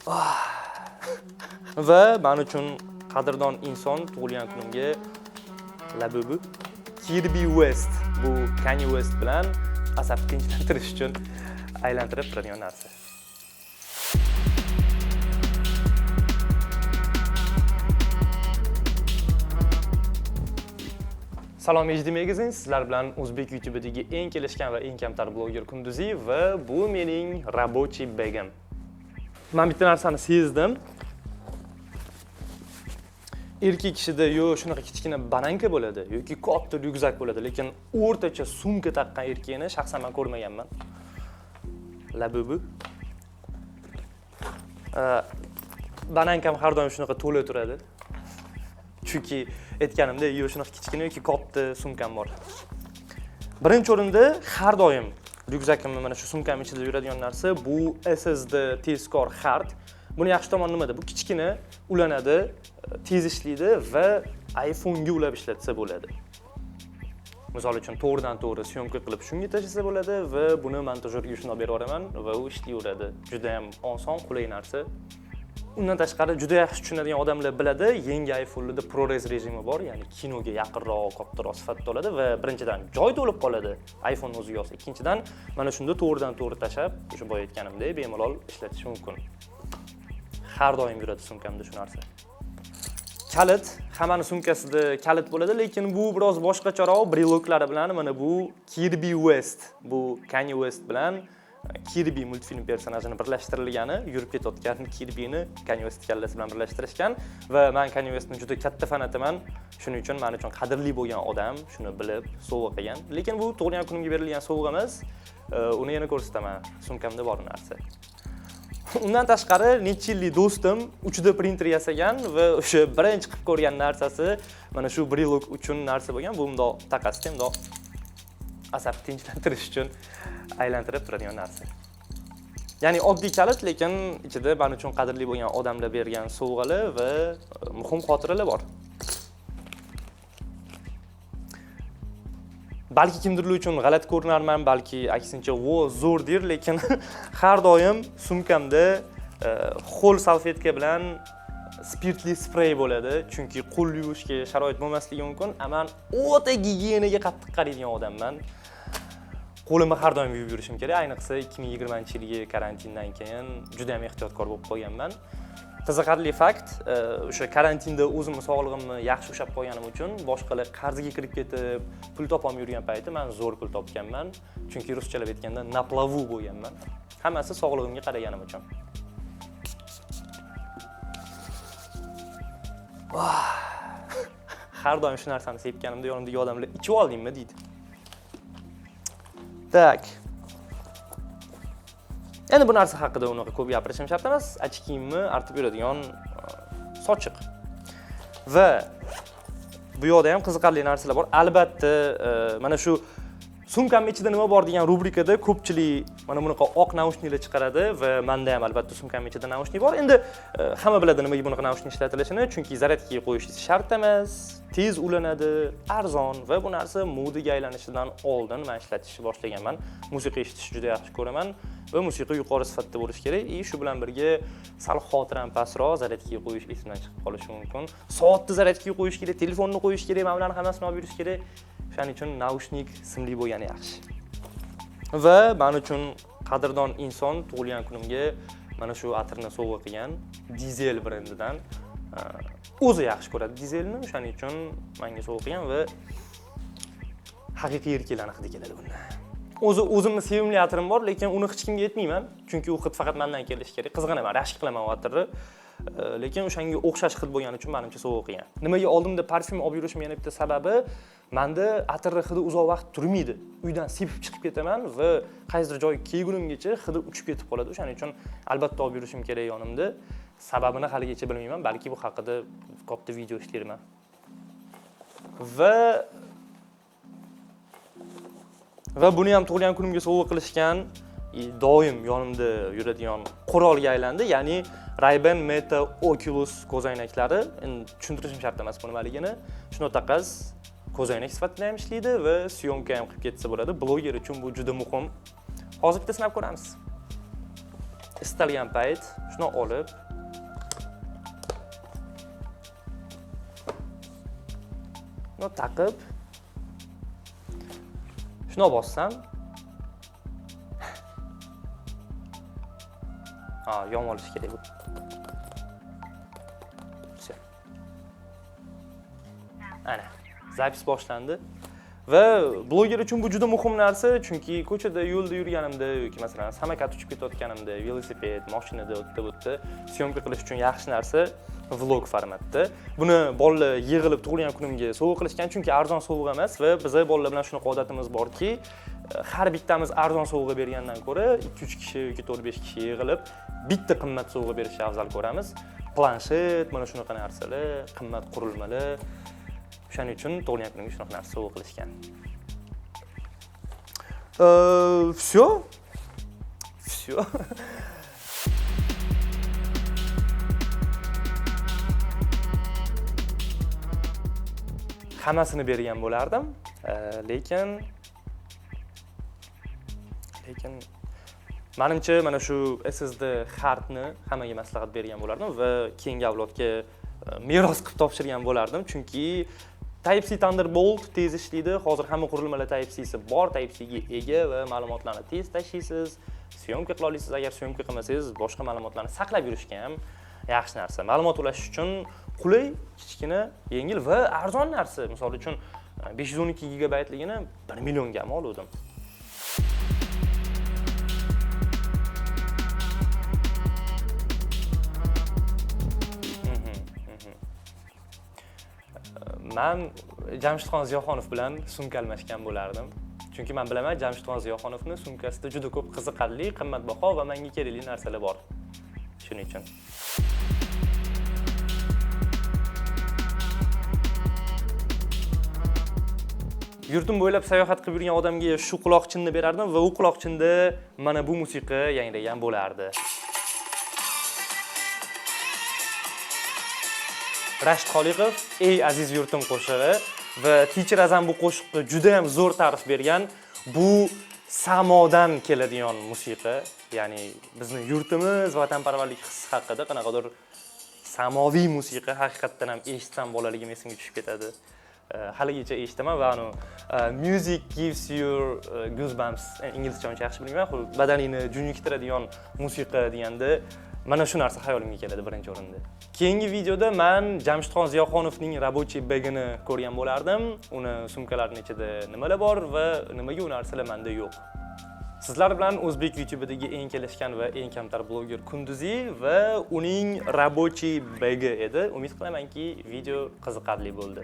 Va men uchun qadrdon inson tug'ilgan kunimga Labubu Kirby West, bu Kanye West bilan asabni tinchlantirish uchun aylantirib turadigan narsa. Salom HD Magazine, sizlar bilan o'zbek YouTube'idagi eng kelishgan va eng kamtar bloger Kunduzi va bu mening рабочий begim. Men bitta narsani sezdim. Erkak kishida yo shunaqa kichkina bananka bo'ladi yoki katta ryukzak bo'ladi, lekin o'rtacha sumka taqqan erkakni shaxsan men ko'rmaganman. Labubu. Banankam har doim shunaqa to'la turadi. Chunki aytganimda yo shunaqa kichkina yoki katta sumkam bor. Birinchi o'rinda har doim ryukzakimni mana shu sumkam ichida yuradigan narsa bu SSD tezkor hard. Buni yaxshi tomoni nimada? Bu kichkina, ulanadi, tez ishlaydi va iPhone'ga ulab ishlatsa bo'ladi. Misol uchun to'g'ridan to'g'ri syomka qilib shunga tashlasa bo'ladi va buni montajyorga shundoq berib yuboraman va u ishlayveradi. Juda ham oson, qulay narsa. Undan tashqari juda yaxshi tushunadigan odamlar biladi, yangi iPhone'larda ProRes rejimi bor, ya'ni kinoga yaqinroq, kattaroq sifatda oladi va birinchidan joy to'lib qoladi iPhone o'ziga olsa, ikkinchidan mana shunda to'g'ridan to'g'ri tashlab, o'sha boya aytganimdek, bemalol ishlatish mumkin. Har doim yuradi sumkamda shu narsa. Kalit, hammani sumkasida kalit bo'ladi, lekin bu biroz boshqacharoq, breloklari bilan. Mana bu Kirby West, bu Kanye West bilan Kirby multfilm personajini birlashtirilgani, yurib ketayotgan Kirbyni Kanye West kallasi bilan birlashtirishgan va men Kanye Westni juda katta fanatiman. Shuning uchun men uchun qadrli bo'lgan odam, shuni bilib sovg'a qilgan. Lekin bu tug'ilgan kunimga berilgan sovg'a emas. Uni yana ko'rsataman. Sumkamda bor narsa. Undan tashqari necha yillik do'stim 3D printer yasagan va o'sha birinchi qilib ko'rgan narsasi mana shu brelok uchun narsa bo'lgan. Bu bundoq taqasida bundoq asabni tinchlantirish uchun aylantirib turadigan narsa. Ya'ni oddiy kalit, lekin ichida men uchun qadrli bo'lgan odamlar bergan sovg'alar va muhim xotiralar bor. Balki kimdirlar uchun g'alati ko'rinarman, balki aksincha "Vo, zo'r" der, lekin har doim sumkamda ho'l salfetka bilan spirtli sprey bo'ladi, chunki qo'l yuvishga sharoit bo'lmasligi mumkin. Man o'ta gigiyenaga qattiq qaraydigan odamman. Qo'limni har doim yuvib yurishim kerak, ayniqsa 2020-yilgi karantindan keyin juda ham ehtiyotkor bo'lib qolganman. Qiziqarli fakt, o'sha karantinda o'zimni sog'lig'imni yaxshi ushlab qolganim uchun boshqalar qarzga kirib ketib, pul topolmay yurgan payti men zo'r pul topganman. Chunki ruschalab aytganda на плаву bo'lganman. Hammasi sog'lig'imga qaraganim uchun. Har doim shu narsani sepganimda yonimdagi odamlar ichib oldingmi deydi. Так. Endi bu narsa haqida unaqa ko'p gapirishim shart emas. Ochkimni artib yuradigan sochiq. Va bu yoqda ham qiziqarli narsalar bor. Albatta, mana shu sumkamning ichida nima bor degan rubrikada ko'pchilik mana bunaqa oq naushniklar chiqaradi va menda ham albatta sumkamning ichida naushnik bor. Endi hamma biladi nimaga bunaqa naushnik ishlatilishini, chunki zaryadkaga qo'yish shart emas, tez ulanadi, arzon va bu narsa modaga aylanishidan oldin men ishlatishni boshlaganman. Musiqa eshitishni juda yaxshi ko'raman va musiqa yuqori sifatda bo'lishi kerak. И shu bilan birga sal xotiram pastroq, zaryadkaga qo'yish esimdan chiqib qolishi mumkin. Soatni zaryadkaga qo'yish kerak, telefonni qo'yish kerak, mana bularni hammasini olib yurish kerak. Shuning uchun naushnik simli bo'lgani yaxshi. Va men uchun qadrdon inson tug'ilgan kunimga mana shu atirni sovg'a qilgan Diesel brendidan. O'zi yaxshi ko'radi dizelni, o'shaning uchun menga sovg'a qilgan va haqiqiy erkaklarni hidi keladi bundan. O'zi o'zimni sevimli atirim bor, lekin uni hech kimga aytmayman, chunki u hid faqat mendan kelishi kerak. Qizg'anaman, rashk qilaman u atirni. Lekin o'shanga o'xshash hid bo'lgani uchun menimcha sovg'a qilgan. Nimaga oldimda parfyum olib yurishim yana bitta sababi, menda atirni hidi uzoq vaqt turmaydi. Uydan sepib chiqib ketaman va qaysidir joyga kelgunimgacha hidi uchib ketib qoladi. O'shaning uchun albatta olib yurishim kerak yonimda. Sababini haligacha bilmayman, balki bu haqida katta video ishlarman. Va buni ham tug'ilgan kunimga sovg'a qilishgan, doim yonimda yuradigan qurolga aylandi, ya'ni Ray-Ban Meta Oculus ko'zoynaklari. Endi tushuntirishim shart emas bu nimaligini. Shuni taqaz ko'zoynak sifatida ham ishlaydi va syomka ham qilib ketsa bo'ladi. Bloger uchun bu juda muhim. Hozir bitta sinab ko'ramiz. Istalgan payt shuni olib, shuni taqib, shuni bossam, ha, yonib olish kerak bu. Всё. Ana, запись boshlandi. Va bloger uchun bu juda muhim narsa, chunki ko'chada, yo'lda yurganimda yoki, masalan, samokat uchib ketayotganimda, velosiped, mashinada o'tda o'tda съёмка qilish uchun yaxshi narsa vlog formatda. Buni bolalar yig'ilib tug'ilgan kunimga sovg'a qilishgan, chunki arzon sovg'a emas va biza bolalar bilan shunaqa odatimiz borki, har bittamiz arzon sovg'a bergandan ko'ra 2-3 kishi yoki 4-5 kishi yig'ilib bitta qimmat sovg'a berishni afzal ko'ramiz. Planshet, mana shunaqa narsalar, qimmat qurilmalar. O'shaning uchun tug'ilgan kunimga shunaqa narsa sovg'a qilishgan. Все. Все. Hammasini bergan bo'lardim, lekin manimcha, mana shu SSD hardni hammaga maslahat bergan bo'lardim va keyingi avlodga meros qilib topshirgan bo'lardim, chunki Type-C Thunderbolt tez ishlaydi. Hozir hamma qurilmalar Type-C'si bor, Type-C ga ega va ma'lumotlarni tez tashiysiz, съёмка qila olasiz. Agar съёмка qilmasangiz, boshqa ma'lumotlarni saqlab yurishga ham yaxshi narsa. Ma'lumot ulashish uchun qulay, kichkina, yengil va arzon narsa. Misol uchun, 512 gigabaytligini 1 millionga ham oluvdim. Man Jamshidxon Ziyoxonov bilan sumka almashgan bo'lardim. Chunki man bilaman, Jamshidxon Ziyoxonovni sumkasida juda ko'p qiziqarli, qimmatbaho va menga kerakli narsalar bor. Shuning uchun. Yurtim bo'ylab sayohat qilib yurgan odamga shu quloqchinni berardim va u quloqchinda mana bu musiqa yangragan bo'lardi. Rashid Xoliqov "Ey aziz yurtim" qo'shig'i va Teacher Azam bu qo'shiqqa juda ham zo'r ta'rif bergan. Bu samodan keladigan musiqa, ya'ni bizni yurtimiz, vatanparvarlik hissi haqida qanaqadir samoviy musiqa. Haqiqatdan ham eshitsam, bolaligim esimga tushib ketadi. Haligacha eshitaman va anu "music gives you goosebumps", inglizcha uncha yaxshi bilmayman, xullas, badaningni junjiktiradigan musiqa deganda mana shu narsa xayolimga keladi birinchi o'rinda. Keyingi videoda man Jamshidxon Ziyoxonovning рабочий bag ini ko'rgan bo'lardim. Uni sumkalarining ichida nimalar bor va nimaga u narsalar menda yo'q. Sizlar bilan o'zbek YouTube'idagi eng kelishgan va eng kamtar bloger Kunduzi va uning рабочий bag i edi. Umid qilamanki, video qiziqarli bo'ldi.